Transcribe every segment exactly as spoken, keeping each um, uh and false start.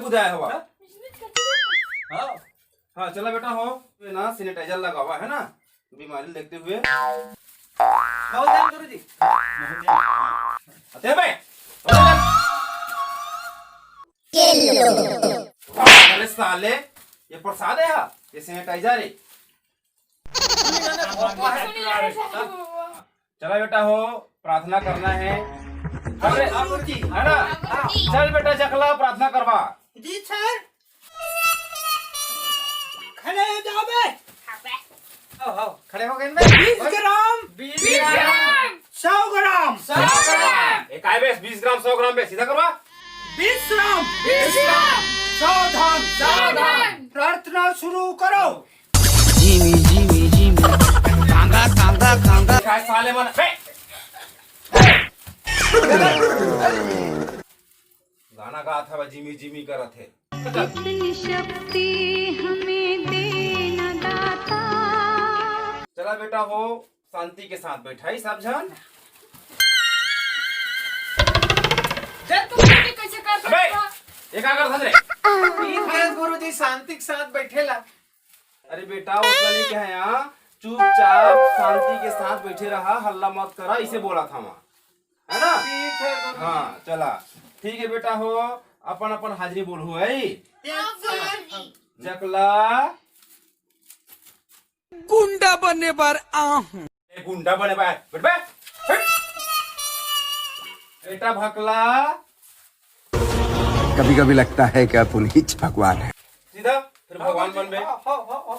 जाए हवा। हाँ। हाँ, चला बेटा हो, ये ना sanitizer लगावा है ना, बीमारी देखते हुए। बहुत ध्यान गुरुजी। अते बे, अरे साले, ये प्रसाद है, ये sanitizer है। चला बेटा हो, प्रार्थना करना है। अरे, गुरुजी। है ना? चल बेटा जकला, प्रार्थना करवा। जी सर। खड़े हो जाओ बे। आओ, आओ, खड़े हो गए बे। बीस ग्राम। बीस ग्राम। सौ ग्राम। सौ ग्राम। एक आए बे, बीस ग्राम, सौ ग्राम बे, सीधा करवा। विश्राम। विश्राम। सावधान। सावधान। प्रार्थना शुरू करो। जिमी जिमी जिमी, कांगा कांगा कांगा। काय साले मन, बे। गाना गात हवा, जिमी जिमी करत हे। इतनी शक्ति हमें देना दाता। चला बेटा हो, शांति के साथ बैठा ही सब झन। देख तो गुरुजी कैसे कर अबे, सकता। ये का करत हस रे? ठीक है गुरुजी, शांति के साथ बैठेला। अरे बेटा, ओतना नहीं कहे यहाँ, चुपचाप शांति के साथ बैठे रहा, हल्ला मत करा, इसे बोला था वहाँ, है ना? ठीक है गुरुजी। हाँ, चला, ठीक है बेटा हो, अपन अपन हाजिरी बोलहू है। Yes sir। जकला गुंडा बने बर आहूं। ए, गुंडा बने बर, बैठ बे, बैठ। बेटा भकला। कभी कभी लगता है कि आप उन्हीं भगवान है। सीधा, फिर भगवान बन बे। हाँ, हाँ, हाँ, हाँ।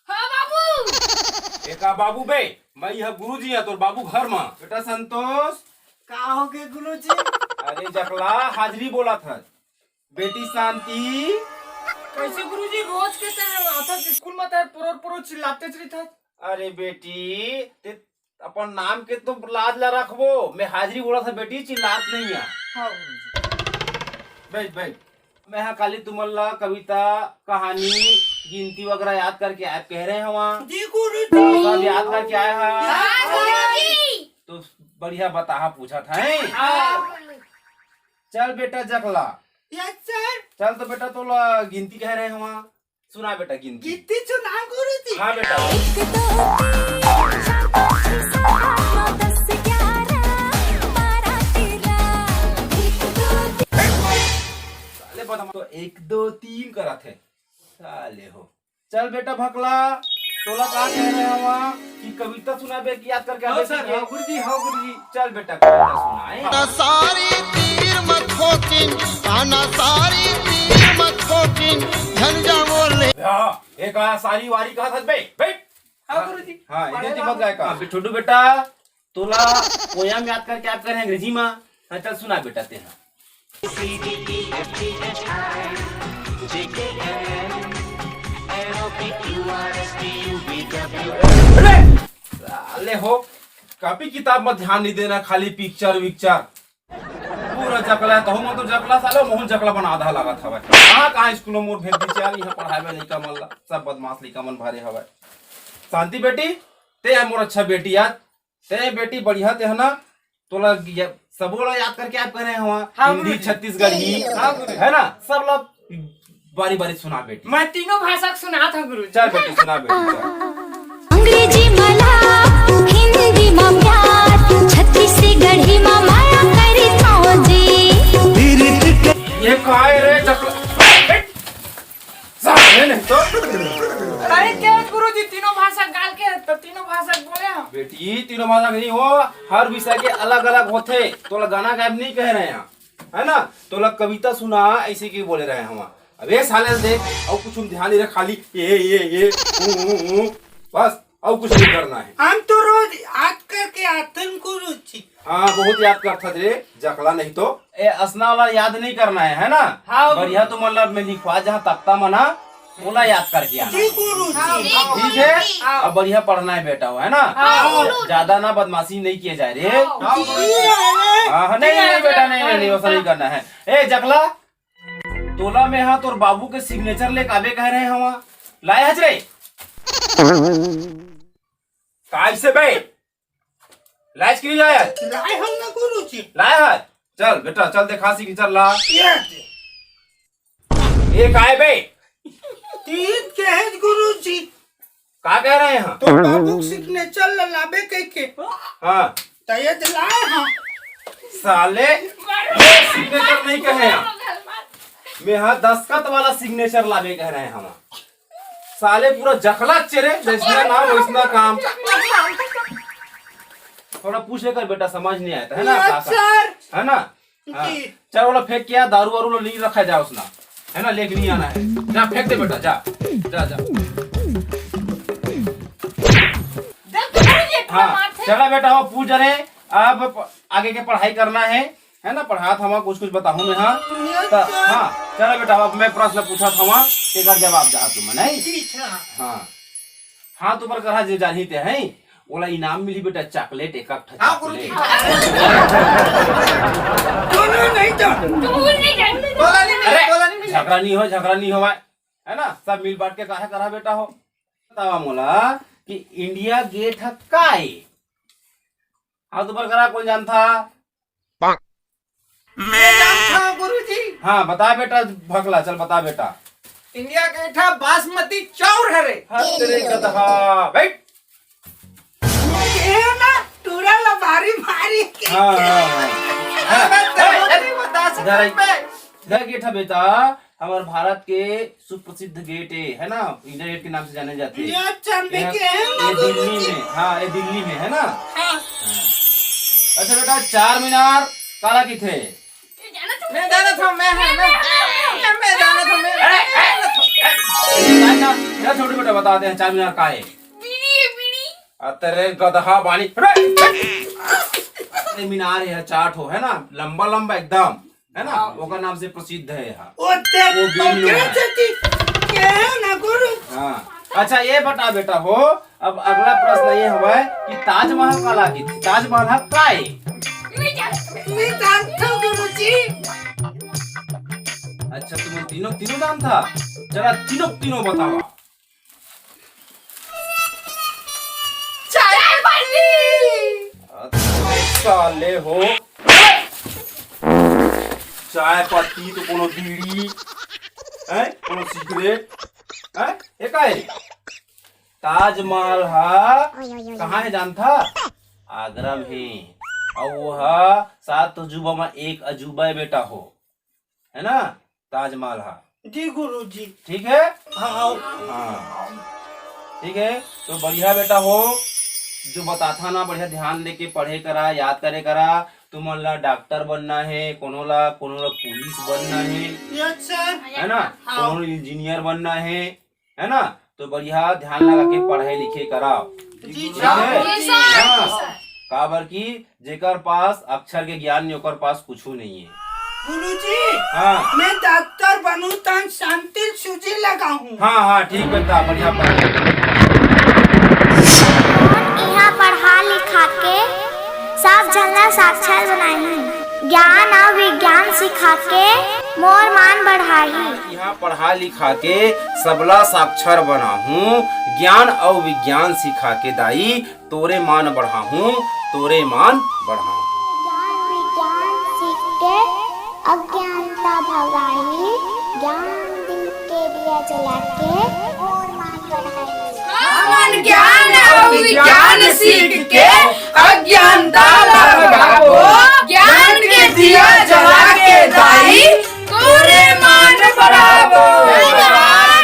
हाँ, बाबू। एका बाबू बे, मैं यह गुरुजी है, तोर बाबू घर मा। बेटा संतोष। का हो गए गुरुजी? अरे जकला, हाजिरी बोला था। बेटी शांति। कैसे गुरुजी, रोज के ते आथस स्कूल में ते पोरोर पोरोर चिल्लाते रहिथस। अरे बेटी, ते अपन नाम के तो लाज ला रखबो। मैं हाजिरी बोला था बेटी, चिल्लात नहीं है। हाँ गुरुजी। बैठ, बैठ। मैं हा काली तुमन ला कविता, कहानी, गिनती वगैरह याद करके आए कह रहे हवा। जी गुरुजी। सब याद करके आए हा। हाँ गुरुजी। तो बढ़िया बताहा पूछा था, हैं? हाँ। चल बेटा जकला। Yes sir। चल तो बेटा तोला गिनती कह रहे हवा। सुना बेटा गिनती। गिनती सुना गुरुजी। हाँ बेटा। एक, दो, तीन, चार, पाँच, छः, सात, आठ, नौ, दस, ग्यारह, बारह, तेरह। एक, दो, तीन। साले बदमाश तो एक, दो, तीन करा थे। साले हो। चल बेटा भकला, तोला का कह रहे हवा कि कविता सुनाबे कि याद करके हाँ आबे sir, के? हाँ गुरुजी, हाँ गुरुजी। चल बेटा कविता सुनाए। आना सारी तीर मत ठोकिन, आना सारी तीर मत ठोकिन, झन जावो ले। हाँ, एक आ सारी वारी कहा था बे, बे। हाँ गुरुजी। हाँ, पढ़े इधर ला। मत गाय का। हाँ, बे-, छोटू बेटा, तोला poem याद करके आप करे अंग्रेजी मा। हाँ, चल सुना बेटा तेहा। अरे! साले हो, कॉपी किताब में ध्यान नहीं देना, खाली पिक्चर विक्चर। पूरा जकला, तहु मन तो जकला साले, मोहन जकला बना आधा लागत हवय। कहाँ, कहाँ स्कूल में मोर भेज दी चाल, यहाँ पढ़ाई में लइका मन ला, सब बदमाश लइका मन भरे हवय। शांति बेटी, ते है मोर अच्छा बेटी याद, ते बेटी बढ़िया ते है ना, तोला ये सबो ला याद करके आप करे हवा, हाँ, हिंदी, गुरुजी। छत्तीसगढ़ी, हाँ, गुरुजी। है ना, सब ला बारी बारी सुना बेटी। मैं तीनों भाषा के सुनात हूँ गुरुजी। चल बेटी सुना बेटी, चल। अंग्रेजी मा love, हिंदी मा प्यार, छत्तीसगढ़ी मा माया करी जी। ये काय रे चकला? साले नहीं तो। अरे क्या गुरुजी, तीनों भाषा गाल के तो तीनों भाषा बोले हम। बेटी, तीनों भाषा नहीं हो, हर विषय के अलग-अलग होथे। तोला गाना गायब नहीं कह रहे हैं, है ना? तोला कविता सुना, ऐसे की बोले रहे हम। अब ये साले देख, और कुछ हम ध्यान नहीं रख, खाली ये, ये, ये, ऊ, ऊ, ऊ, बस, और कुछ नहीं करना है। हम तो रोज याद करके आथन गुरुजी। हाँ, बहुत याद करथस रे, जकला नहीं तो। ए, असना वाला याद नहीं करना है, है ना? हाँ, बढ़िया गुरुजी। तुमन ला मैं लिखवा जहाँ तख्ता मना, ओला याद करके आना जी है। गुरुजी। हाँ, ठीक है? हाँ। अब बढ़िया पढ़ना है बेटा, है ना? हाँ, गुरुजी। ज्यादा ना बदमाशी नहीं किया जाए रे। हाँ, गुरुजी। हाँ, हाँ, नहीं, नहीं, बेटा, नहीं, नहीं, नहीं, वैसा नहीं करना है। ए, जकला, तोला में हाँ तोर बाबू के signature लेके आबे कह रहे हवा। लाए हच रे? काय से बे? लाए हच कि नहीं लाए हच? लाए हन ना गुरुजी। लाए हच? चल बेटा, चल देखा सिग्नेचर ला। ये दे। ये काय बे? तीन कहे गुरुजी। का कह रहे हैं? तो बाबू सिग्नेचर ला लाबे कह के। हाँ। तो ये दे लाए हाँ। साले, ये सिग्नेचर नहीं कहे हैं। मैं हाँ दस्तखत वाला सिग्नेचर लाबे कह रहे हैं हम। साले पूरा जखला चेरे, जैसना नाम वैसना काम। थोड़ा पूछे कर बेटा, समझ नहीं आया था, है ना? यस, काका? सर। है ना? हाँ। जी। चल, वाला फेंक किया, दारू वारू ला नहीं रखा जाए उसना, है ना? लेके नहीं आना है। जा, फेंक दे बेटा, जा, जा, जा। देख तो गुरुजी, इतना हाँ, मारथे। चला बेटा, वो पूछ रहे, अब प-, आगे के पढ़ाई करना है, है ना? पढ़ात हवा कुछ कुछ बताहूँ मैं, हाँ? यस, त-, सर। हाँ, चला बेटा, अब मैं प्रश्न पूछत हवा, तेकर जवाब दहा तुम, नहीं? ठीक है। हाँ। हाँ, तुमर कहा जे जानही ते हैं, ओला इनाम मिली बेटा, चॉकलेट, एक एक ठा हाँ, गुरुजी। चॉकलेट। दोनों नहीं जान। तू नहीं जान। बोला नहीं, अरे, बोला नहीं। झगड़ा नहीं हो, झगड़ा नहीं हो, है ना? सब मिल बांट के काहे करा बेटा हो? बतावा मोला कि इंडिया गेट ह का ए? हाँ, तुमर करा कौन जानता? मैं जानता हूँ गुरुजी। हाँ, बता बेटा, भकला, चल बता बेटा। इंडिया गेट ह बासमती चाउर हरे। हत रे गदहा, बैठ। ये ना टूरा ला भारी भारी के। हाँ, हाँ, हाँ। हाँ, अबे, तेरे को नहीं बता सकता इधर आई। मैं। इधर गेट ह बेटा, हमर भारत के सुप्रसिद्ध गेट ए, है ना, इंडिया गेट के नाम से जाने जाथे। ये चंबे ये, के है ना ये गुरुजी? दिल्ली में, हाँ, ये दिल्ली में है ना। हाँ। हाँ। अच्छा बेटा, चार मीनार काला किथे? मैं जाना था, मैं, मैं, मैं, मैं जाना था, मैं। अरे, अरे, अरे, ना, ना, ना, छोटे बेटा, बताते हैं चार मीनार का है। बीड़ी है, बीड़ी। अतरे गदहा बानी। अरे, अरे, मीनार है, चार ठो है ना, लंबा लंबा एकदम, है ना, हाँ। ओकर नाम से प्रसिद्ध है यहाँ। ओ ते वो तो बीड़ी क्या है। चाची? क्या है ना गुरु? हाँ। अच्छा, ये बता बेटा हो, अब अगला प्रश्न ये हवय कि ताजमहल काला कहिथे? ताजमहल ह का ए? मैं जानता हूँ गुरुजी। अच्छा, तुम तीनों, तीनों जानता? चला, तीनों, तीनों बतावा। चाय पत्ती। अच्छा, साले हो। चाय पत्ती तो कोनो बीड़ी, हैं? कोनो सिगरेट, हैं? ये का है? ताजमहल हा कहाँ है जानता? आगरा में। और वो हा सात अजूबा में एक अजूबा है बेटा हो, है ना? ताजमहल हा। जी गुरुजी। ठीक है? हाँ। हाँ। ठीक है, तो बढ़िया बेटा हो, जो बताथा ना, बढ़िया ध्यान देके पढ़े करा, याद करे करा। तुमन ला डॉक्टर बनना है, कोनो ला, कोनो ला पुलिस बनना है, यस सर। है ना? हाँ। कोनो इंजीनियर बनना है, है ना? तो बढ़िया ध्यान लगा के पढ़ाई लिखे करा। जी ठीक है? सर। हाँ। काबर कि जेकर पास अक्षर के ज्ञान नहीं, ओकर पास कुछू नहीं है। गुरुजी, हाँ। मैं डॉक्टर बनू तन शांति सूजी लगाहूँ। हाँ, हाँ, ठीक बेटा, बढ़िया पढ़ा। इहाँ पढ़ा लिखा के सब झन ला साक्षर बनाही, ज्ञान अउ विज्ञान सिखा के मोर मान बढ़ाही। इहाँ पढ़ा लिखा के सबला साक्षर बनाहूँ, ज्ञान अउ विज्ञान सिखा के दाई तोरे मान बढ़ाहूँ, तोरे मान बढ़ाहूँ। ज्ञान विज्ञान सीख के अज्ञानता भगाही, ज्ञान दीप के दिया जला के मोर मान बढ़ाही। हमन ज्ञान अउ विज्ञान सीख के अज्ञानता ला भगाबो, ज्ञान के दिया जला के दाई तोरे मान बढ़ाबो।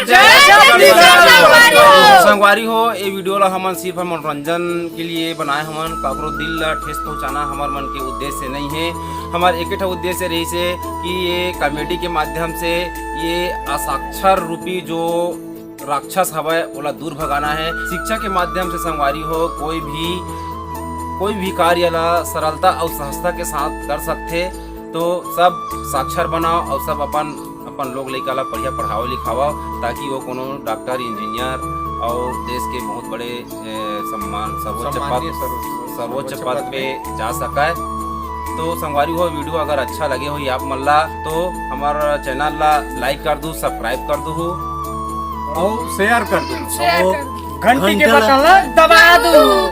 जय छत्तीसगढ़ संगवारी हो। संगवारी हो, ये वीडियो ला हमन सिर्फ मनोरंजन के लिए बनाए हमन, काकरो दिल ला ठेस पहुंचाना हमर मन के उद्देश्य नहीं है। हमर एक ठा उद्देश्य रहिस हे कि ये कॉमेडी के माध्यम से ये असाक्षर रूपी जो राक्षस हवय, ओला दूर भगाना है। शिक्षा के माध्यम से संगवारी हो, कोई भी, कोई भी कार्य ला सरलता अउ सहजता के साथ कर सकथे। तो सब साक्षर बनाओ अउ सब अपन, अपन लोग लइका ला बढ़िया पढ़ाओ लिखाओ, ताकि वो कोनो डॉक्टर, इंजीनियर अउ देश के बहुत बड़े, ए, सम्मान, सर्वोच्च सम्माननीय पद, सर्वोच्च सर्वोच्च पद पद पे पे जा सकय। तो संगवारी हो, वीडियो अगर अच्छा लगे होही आप मन ला, तो हमर चैनल ला लाइक कर दू, सब्सक्राइब कर दू हो। अउ शेयर कर दू। शेयर कर दू। घंटी के घंटा ला बटन ला दबा दू।